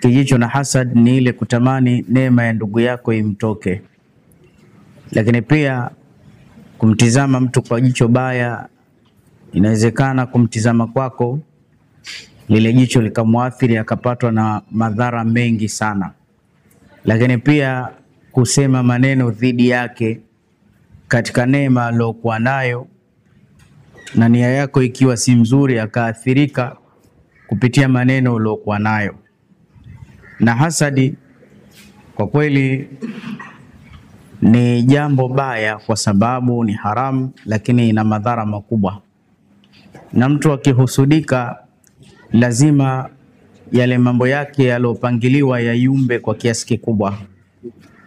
Kijicho na hasad ni ile kutamani neema ya ndugu yako imtoke, lakini pia kumtizama mtu kwa jicho baya. Inawezekana kumtizama kwako lile jicho likamwathiri akapatwa na madhara mengi sana. Lakini pia kusema maneno dhidi yake katika neema aliyokuwa nayo, na nia yako ikiwa si mzuri, akaathirika kupitia maneno uliokuwa nayo. Na hasadi kwa kweli ni jambo baya, kwa sababu ni haramu, lakini ina madhara makubwa. Na mtu akihusudika, lazima yale mambo yake yaliyopangiliwa yayumbe kwa kiasi kikubwa,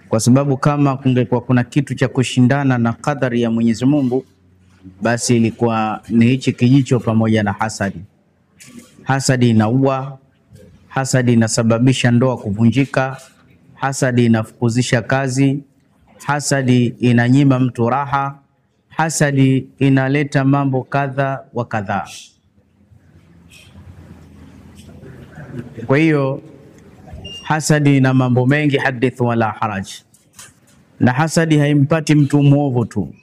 kwa sababu kama kungekuwa kuna kitu cha kushindana na kadari ya Mwenyezi Mungu, basi ilikuwa ni hichi kijicho pamoja na hasadi. Hasadi inaua, hasadi inasababisha ndoa kuvunjika, hasadi inafukuzisha kazi, hasadi inanyima mtu raha, hasadi inaleta mambo kadha wa kadhaa. Kwa hiyo hasadi ina mambo mengi, hadith wala haraj. Na hasadi haimpati mtu mwovu tu,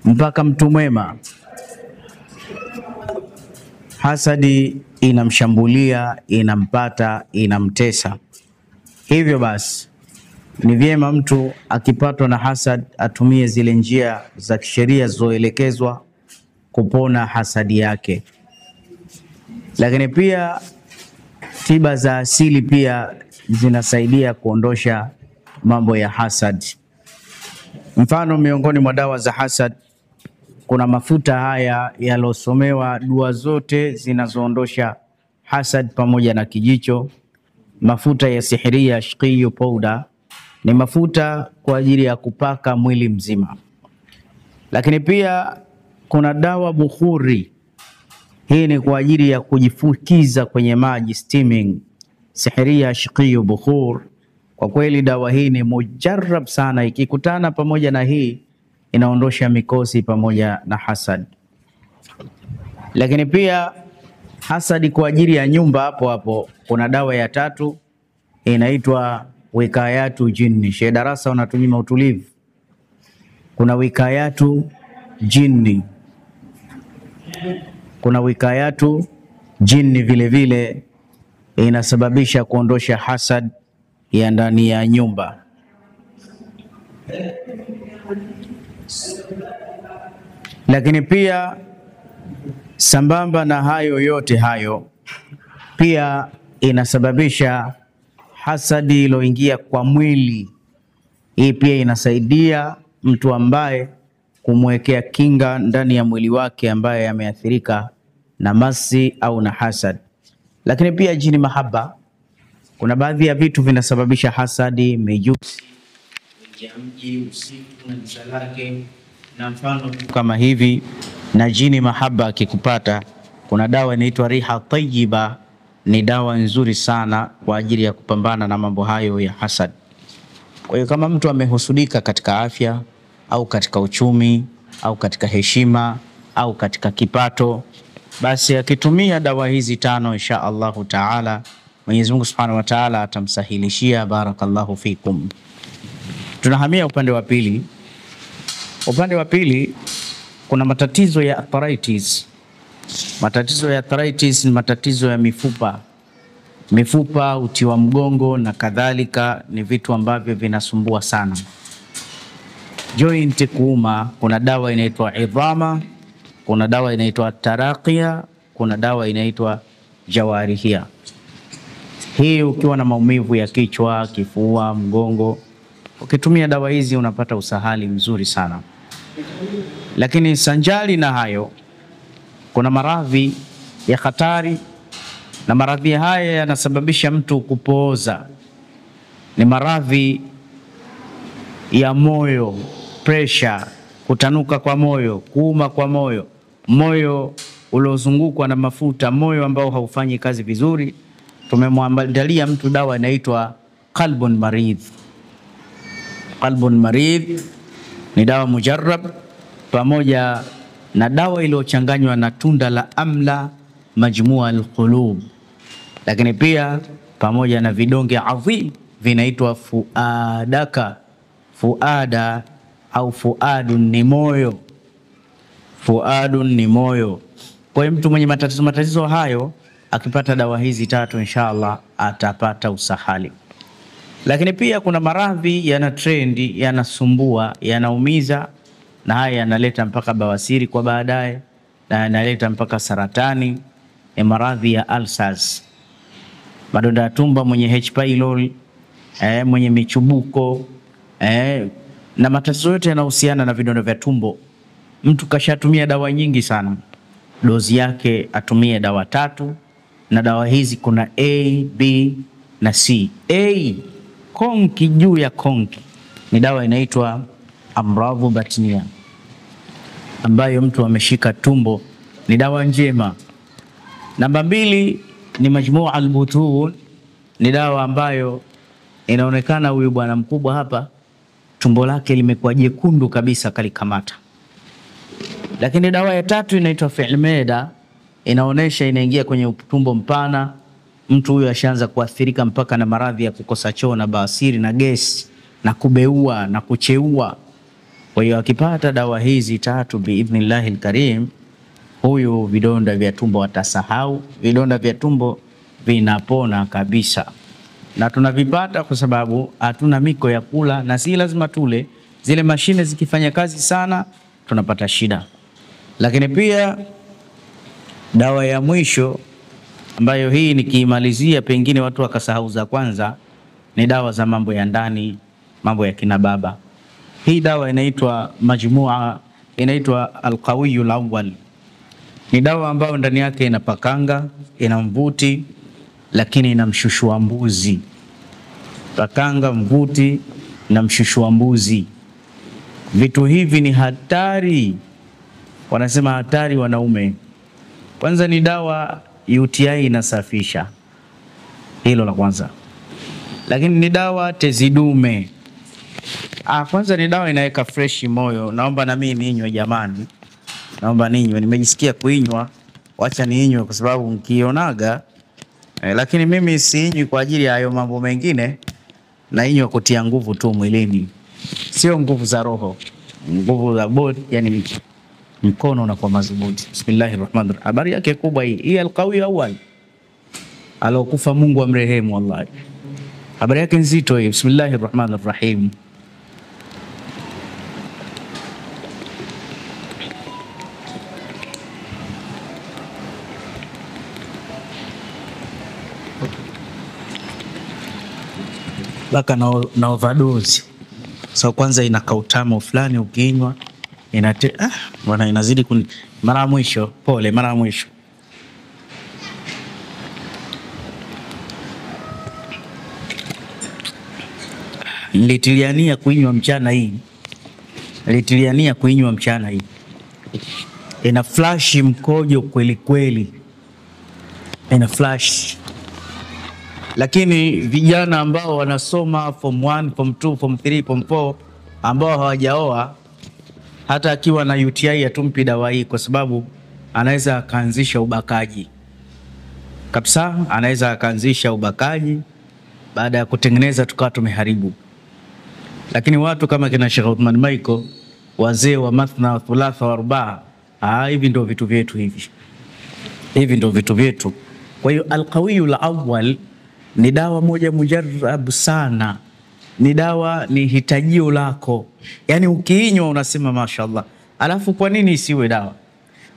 mpaka mtu mwema. Hasadi inamshambulia, inampata, inamtesa. Hivyo basi ni vyema mtu akipatwa na hasad atumie zile njia za kisheria zilizoelekezwa kupona hasadi yake. Lakini pia tiba za asili pia zinasaidia kuondosha mambo ya hasad. Mfano, miongoni mwa dawa za hasad kuna mafuta haya yalosomewa dua zote zinazoondosha hasad pamoja na kijicho. Mafuta ya sihiria shiqiyu powder ni mafuta kwa ajili ya kupaka mwili mzima. Lakini pia kuna dawa bukhuri, hii ni kwa ajili ya kujifukiza kwenye maji, steaming. Sihiria shiqiyu bukhur, kwa kweli dawa hii ni mujarab sana, ikikutana pamoja na hii inaondosha mikosi pamoja na hasad. Lakini pia hasadi kwa ajili ya nyumba, hapo hapo kuna dawa ya tatu inaitwa wikayatu jinni. Shehe Darasa unatunyima utulivu. Kuna wikayatu jinni, kuna wikayatu jinni vile vile inasababisha kuondosha hasad ya ndani ya nyumba. Lakini pia sambamba na hayo yote hayo, pia inasababisha hasadi iloingia kwa mwili. Hii pia inasaidia mtu ambaye kumwekea kinga ndani ya mwili wake ambaye ameathirika na masi au na hasad. Lakini pia jini mahaba, kuna baadhi ya vitu vinasababisha hasadi, mijusi, mji usiku na giza lake na mfano kama hivi. Na jini mahaba akikupata, kuna dawa inaitwa riha tayyiba, ni dawa nzuri sana kwa ajili ya kupambana na mambo hayo ya hasad. Kwa hiyo kama mtu amehusudika katika afya au katika uchumi au katika heshima au katika kipato, basi akitumia dawa hizi tano, insha Allahu taala, Mwenyezi Mungu Subhanahu wa Taala atamsahilishia. Barakallahu fikum. Tunahamia upande wa pili. Upande wa pili kuna matatizo ya arthritis. Matatizo ya arthritis ni matatizo ya mifupa, mifupa, uti wa mgongo na kadhalika, ni vitu ambavyo vinasumbua sana. Joint kuuma, kuna dawa inaitwa idhama, kuna dawa inaitwa tarakia, kuna dawa inaitwa jawarihia. Hii ukiwa na maumivu ya kichwa, kifua, mgongo, ukitumia dawa hizi unapata usahali mzuri sana. Lakini sanjali na hayo, kuna maradhi ya hatari, na maradhi haya yanasababisha mtu kupooza. Ni maradhi ya moyo, pressure, kutanuka kwa moyo, kuuma kwa moyo, moyo uliozungukwa na mafuta, moyo ambao haufanyi kazi vizuri. Tumemwandalia mtu dawa inaitwa qalbun maridh. Qalbun maridh ni dawa mujarrab pamoja na dawa iliyochanganywa na tunda la amla majmua alqulub. Lakini pia pamoja na vidonge adhim vinaitwa fuadaka. Fuada au fuadun ni moyo, fuadun ni moyo. Kwa hiyo mtu mwenye matatizo hayo akipata dawa hizi tatu inshallah atapata usahali. Lakini pia kuna maradhi yana trendi, yanasumbua, yanaumiza, na haya yanaleta mpaka bawasiri kwa baadaye, na yanaleta mpaka saratani. Ni maradhi ya ulcers, madonda ya tumbo, mwenye H pylori, mwenye michubuko, na matatizo yote yanahusiana na vidonda vya tumbo. Mtu kashatumia dawa nyingi sana, dozi yake atumie dawa tatu, na dawa hizi kuna A, B na C. A konki juu ya konki ni dawa inaitwa amradhu batnia, ambayo mtu ameshika tumbo, ni dawa njema. Namba 2 ni majmua albutun, ni dawa ambayo inaonekana huyu bwana mkubwa hapa tumbo lake limekuwa jekundu kabisa, kalikamata. Lakini dawa ya tatu inaitwa Fi'lmeda, inaonesha inaingia kwenye tumbo mpana. Mtu huyu ashaanza kuathirika mpaka na maradhi ya kukosa choo na bawasiri na gesi na kubeua na kucheua. Kwa hiyo akipata dawa hizi tatu biidhnillahi alkarim, huyu vidonda vya tumbo atasahau, vidonda vya tumbo vinapona kabisa. Na tunavipata kwa sababu hatuna miko ya kula, na si lazima tule. Zile mashine zikifanya kazi sana tunapata shida. Lakini pia dawa ya mwisho ambayo hii nikiimalizia pengine watu wakasahau za kwanza, ni dawa za mambo ya ndani, mambo ya kina baba. Hii dawa inaitwa majmua, inaitwa alqawiyul awwal. Ni dawa ambayo ndani yake ina pakanga, ina mvuti, lakini ina mshushua mbuzi. Pakanga, mvuti na mshushua mbuzi. Vitu hivi ni hatari. Wanasema hatari wanaume. Kwanza ni dawa UTI inasafisha, hilo la kwanza. Lakini ni dawa tezi dume. Kwanza ni dawa inaweka fresh moyo. Naomba na mimi ninywe jamani. Naomba ninywe, nimejisikia kuinywa, wacha niinywe kwa sababu mkionaga. Lakini mimi siinywi kwa ajili ya hayo mambo mengine, nainywa kutia nguvu tu mwilini. Sio nguvu za roho, nguvu za body, yani mkono unakuwa madhubuti. Bismillahirrahmanirrahim. Habari yake kubwa hii. Hii alqawi awal. Alokufa Mungu amrehemu wallahi. Habari yake nzito hii. Bismillahirrahmanirrahim. Baka na overdose. So kwanza ina kautamo fulani ukinywa, bwana inazidi mara mwisho, pole mara mwisho. Nilitiliania kuinywa mchana hii. Nilitiliania kuinywa mchana hii. Ina flash mkojo kweli kweli. Ina flash. Lakini vijana ambao wanasoma form 1, form 2, form 3, form 4 ambao hawajaoa, hata akiwa na UTI hatumpi dawa hii kwa sababu anaweza akaanzisha ubakaji. Kabisa anaweza akaanzisha ubakaji, baada ya kutengeneza tukawa tumeharibu. Lakini watu kama kina Sheikh Uthman Michael, wazee wa mathna, thulatha, wa arbaa, hivi ndio vitu vyetu hivi. Hivi ndio vitu vyetu. Kwa hiyo alqawiyul awwal ni dawa moja mujarrab sana. Ni dawa, ni hitajio lako. Yani ukiinywa unasema mashallah. Alafu kwa nini isiwe dawa?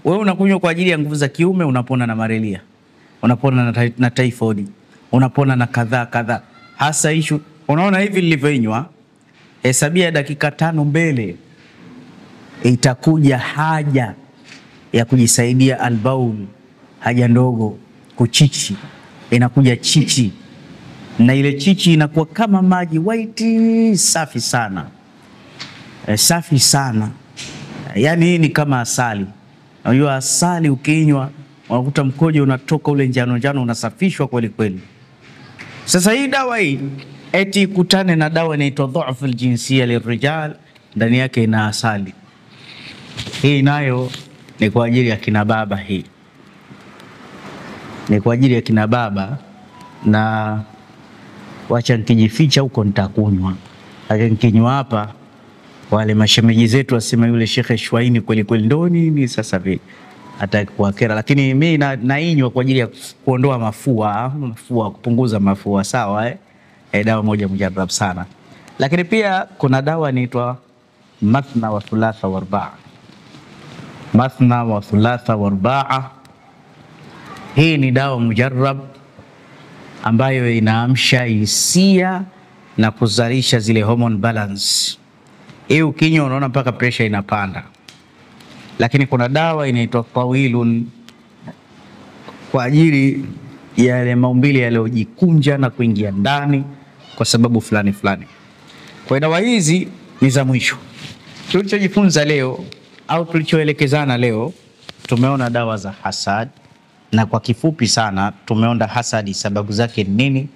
Wewe unakunywa kwa ajili ya nguvu za kiume, unapona na malaria, unapona na typhoid, unapona na kadhaa kadhaa. Hasa issue, unaona hivi nilivyoinywa, hesabia dakika 5 mbele itakuja haja ya kujisaidia albaul, haja ndogo, kuchichi. Inakuja chichi, na ile chichi inakuwa kama maji white, safi sana. Safi sana. Yani hii ni kama asali. Unajua asali ukinywa unakuta mkojo unatoka ule njano njano, unasafishwa kweli kweli. Sasa hii dawa hii eti ikutane na dawa inaitwa dhu'ful jinsia lirijal, ndani yake ina asali. Hii nayo ni kwa ajili ya kina baba hii. Ni kwa ajili ya kina baba, na Wacha nikijificha huko nitakunywa, lakini nikinywa hapa wale mashemeji zetu wasema yule Shekhe Shwaini kweli kweli ndo nini sasa vile, hataki kuwakera. Lakini mimi nainywa kwa ajili ya kuondoa mafua, kupunguza mafua, sawa eh? Dawa moja mujarab sana. Lakini pia kuna dawa inaitwa mathna wa thulatha wa arbaa. Mathna wa thulatha wa arbaa, hii ni dawa mujarab ambayo inaamsha hisia na kuzalisha zile hormone balance. Hii ukinywa unaona mpaka pressure inapanda. Lakini kuna dawa inaitwa tawilun kwa ajili ya yale maumbile yaliyojikunja na kuingia ndani kwa sababu fulani fulani. Kwa dawa hizi ni za mwisho. Tulichojifunza leo au tulichoelekezana leo, tumeona dawa za hasad, na kwa kifupi sana tumeona hasadi sababu zake ni nini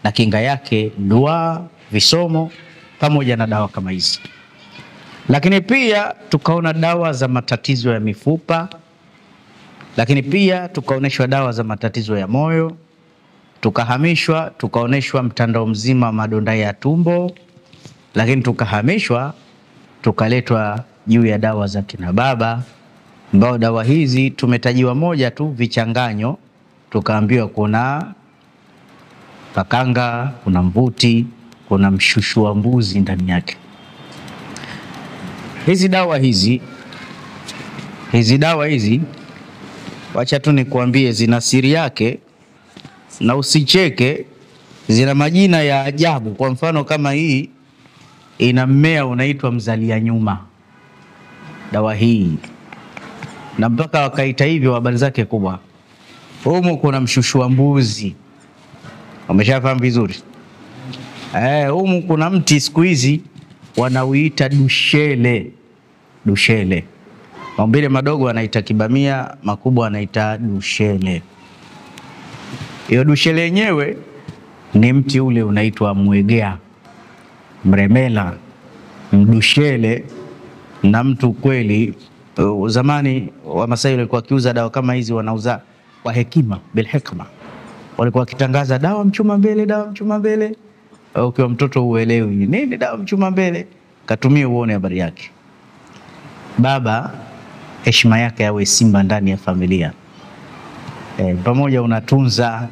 na kinga yake, dua, visomo pamoja na dawa kama hizi. Lakini pia tukaona dawa za matatizo ya mifupa, lakini pia tukaoneshwa dawa za matatizo ya moyo, tukahamishwa tukaoneshwa mtandao mzima madonda ya tumbo, lakini tukahamishwa tukaletwa juu ya dawa za kina baba, ambao dawa hizi tumetajiwa moja tu vichanganyo, tukaambiwa kuna pakanga, kuna mvuti, kuna mshushu wa mbuzi ndani yake. Hizi dawa hizi wacha tu nikuambie zina siri yake na usicheke, zina majina ya ajabu. Kwa mfano kama hii ina mmea unaitwa mzalia nyuma, dawa hii, na mpaka wakaita hivyo habari zake kubwa. Humu kuna mshushu wa mbuzi, umeshafahamu vizuri. Humu kuna mti siku hizi wanauita dushele. Dushele. Maumbile madogo wanaita kibamia, makubwa wanaita dushele. Hiyo dushele yenyewe ni mti ule unaitwa mwegea, mremela, mdushele. Na mtu kweli, zamani Wamasai walikuwa wakiuza dawa kama hizi, wanauza kwa hekima, bil hikma. Walikuwa wakitangaza dawa mchuma mbele, dawa mchuma mbele. Ukiwa mtoto uelewi nini dawa mchuma mbele, katumie uone habari yake. Baba heshima yake awe simba ndani ya familia. Pamoja unatunza,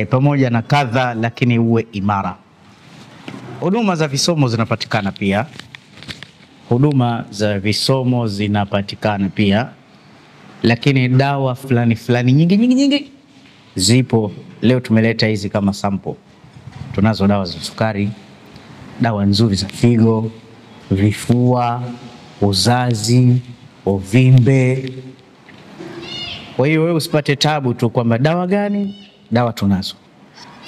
pamoja na kadha, lakini uwe imara. Huduma za visomo zinapatikana pia. Huduma za visomo zinapatikana pia. Lakini dawa fulani fulani nyingi nyingi nyingi zipo. Leo tumeleta hizi kama sample. Tunazo dawa za sukari, dawa nzuri za figo, vifua, uzazi, uvimbe. Kwa hiyo wewe usipate tabu tu kwamba dawa gani, dawa tunazo.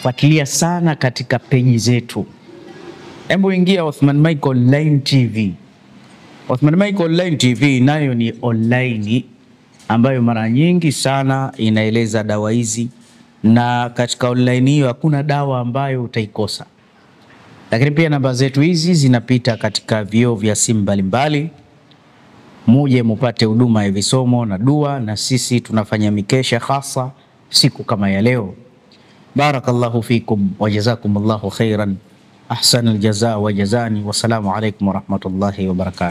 Fuatilia sana katika peji zetu. Hebu ingia Othman Michael Online TV. Othman Michael Online TV nayo ni online ambayo mara nyingi sana inaeleza dawa hizi, na katika online hiyo hakuna dawa ambayo utaikosa. Lakini pia namba zetu hizi zinapita katika vioo vya simu mbalimbali. Muje mupate huduma ya visomo na dua, na sisi tunafanya mikesha hasa siku kama ya leo. Barakallahu fikum wa jazakumullahu khairan. Ahsanal jazaa wa jazani. Wassalamu alaikum warahmatullahi wabarakatuh.